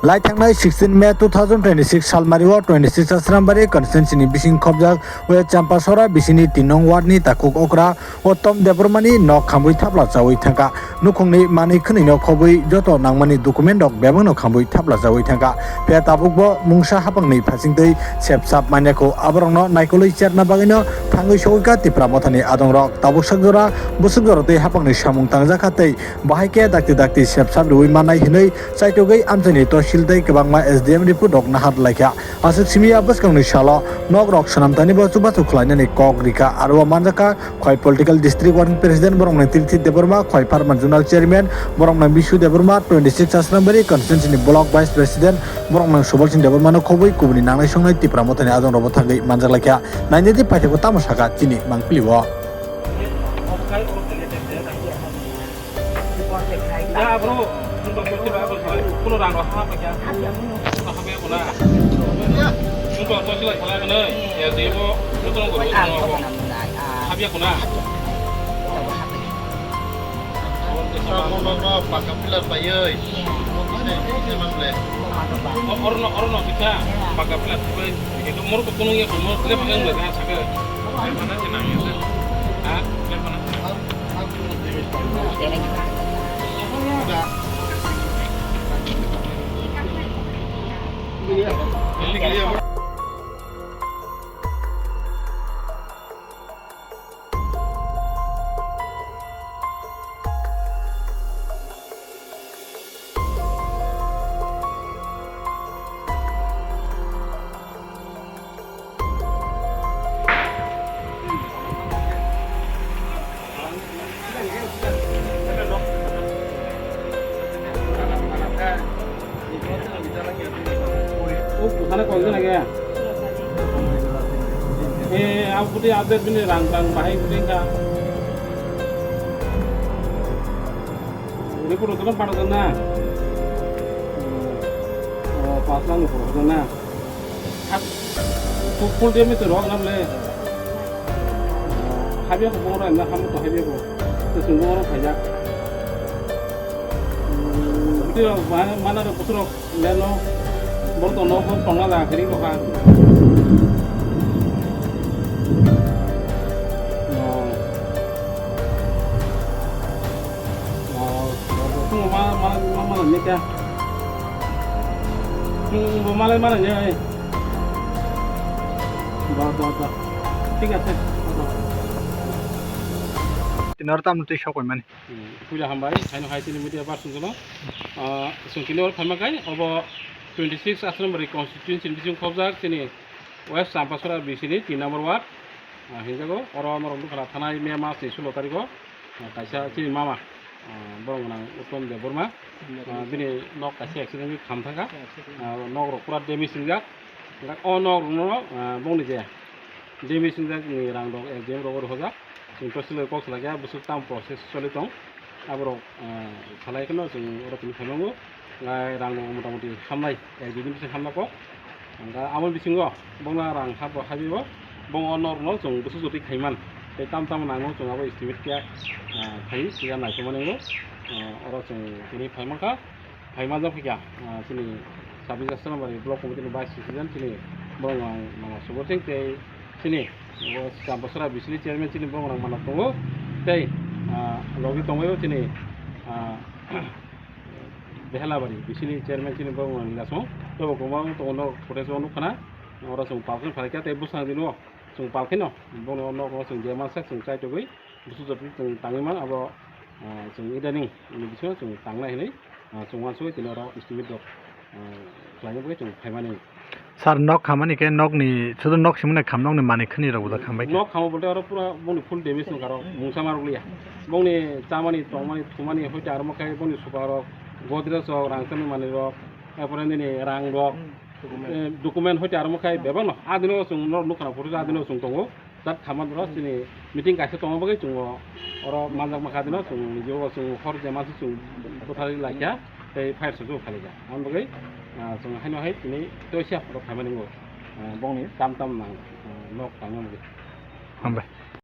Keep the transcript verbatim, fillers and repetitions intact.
Lai thangnai sixteen May two thousand twenty-six salmari o twenty-six Asrambari constituency ni bising khobjak West Champasora bisini tin nong ward ni takhuk okra Uttom Debbarma ni nok khambwi thapla chawi thangkha. Nukhungni manwi khwnwi no khobwi joto nangmani document rok bebak no khambwi thapla chawi thangkha. Phiya tabuk bo mungsa hapang ni phasing twi sep sap manya kho. Aborok no naikolwi cherna bagwi no thangwi sogwi kha Tipra Motha ni adong rok. Tabuk sak jora bwswk jora twi hapang ni samung tangjakha tei bahai khe dakti dakti sep sap riwi mannai hinwi chaitugwi amchaini tosil tei kwbangma S D M report rok nahar laikha. Aswk simi ya bwskangni salo nok rok swnamtani bo chubachu khlainani kok rikha. Aro o manjakha Khwai Political District Working President borok nang Tirthi Debbarma, Khwai Pharma Zonal Chairman borok nang Bishu Debbarma, twenty six Asrambari Constituency ni Block Vice President borok nang Subal Singh Debbarma no khobwi kubuni nangnai songnai Tipra Mothani adong rok bo thangwi manjak laikha. Nainadi paithakgo tamo sakha chini mangpili o. Ya, bro. Nung to tosi bai bro, kuno rang rok ha pa kya? Ha pa kya, kuno? Ha pa kya, kuno? Nung to tosi bai khala kene. Ya, di bo, nung to nung to. Ha pa kya, kuno? Sa mo no no, paka pilar pai oi. Mo kise, kise mang le. O, oro no, oro no, kisa. Paka pilar pai. Itu moro ko kuno ya, kuno, kile pakai nggak, kan, saka. Mana sih nangis? Ha? Kile mana sih? O, sana koi na kya? Eh, aw kuti update bini rang rang bahai kuti ka. Report tu kan pada na. Oh, pas lang report tu na. Hap, full, full day mi tu rok nam le. Habya ko bora na ham to habya ko. Tu sungguh orang kaya. Hmm, tu mana, mana tu putrok. Leno, borok no kong tongna da kiri ko ha. Oh. Oh, oh, ma, ma, ma, ma, ni ka. Hmm, bo malai mana ni, eh. Do, do, do. Thik ache. Do. Tinor tam twi sokoi mani. Hmm, puila hambai, haino hai chini media person jono. Ah, chwng tini oro phaima khai, obo twenty six Asrambari constituency ni bising khobjak chini West Champasora B C ni tin number ward, ah, hinjago, oro norok nukha thanai May mas ni sulo tarikh o, ah, kaisa chini mama, ah, borok gwnang Uttom Debbarma, ah, bini nok kaisa accident wi kham thangkha, ah, nok rok pura damage wngjak, o nok rok no, ah, bongni je damage wngjak ni rang rok S D M rogo rohorjak. Chwng to swlai kok swlai khe bwswk tamo process choli tong. Aborok, eh, salai kheno chwng oro tini phaimango. Ngai rang rok mota moti hamnai, ek dui din bwswk hamna kok. Ang kha abo bisingo bongna rang hap rok habio. Bong o norok no chwng bwswk jotwi khaiman. Tei tam tamo nangno chwng abo estimate khe, eh, khai khe naithokmani wngo. Eh, oro chwng tini phaimankha. Phai manjak phaikha, ah, chini Sabis Asrambari Block Committee ni Vice President chini borok ang mano Subodh Singh tei chini o Champasora B C ni Chairman chini borok ang mano tongo tei, ah, logi tongwi chini, ah, Behelabari B C ni Chairman chini borok ang Lilasong tei bo kwbang tongo nok footage o nukha na oro chwng palkheno phaikha tei bwskango dino chwng palkheno bono nok o chwng je mansak chwng chaitugwi bwswk jotoni chwng tangwi man abo, ah, chwng idaning ni bisingo chwng tangnai hinwi. Ah, chwng uansugwi tini oro estimate rok, ah, khlaina bagwi chwng phaimani. Sir, nok khamani khe nokni, sudu nok simi nai kham, nokni manwi khwnwi rok bo da kham bai khe? Nok khamo bolte oro pura boni full damage wngkha oro, mungsa ma rwkliya. Bongni chamani, tongmani, thumani, hoite aro makhai boni sofa rok, Godrej rok, rangchakni manwi rok, er pore nini rang rok, eh, document hoite aro makhai bebak no. Adino chwng norok nukha na photo, adino chwng tongo. Jat khamani rok chini meeting kaisa tongma bagwi chwng o oro manjak mankha dino chwng nijio chwng hor je mansi chwng bwtharwi laikha tei fire sojak khalikha. Aboni bagwi, ah, chwng haino hai tini toisa oro phaimani wngo, ah, bongni tam tam nang, ah, nok tangna bagwi. Hambai.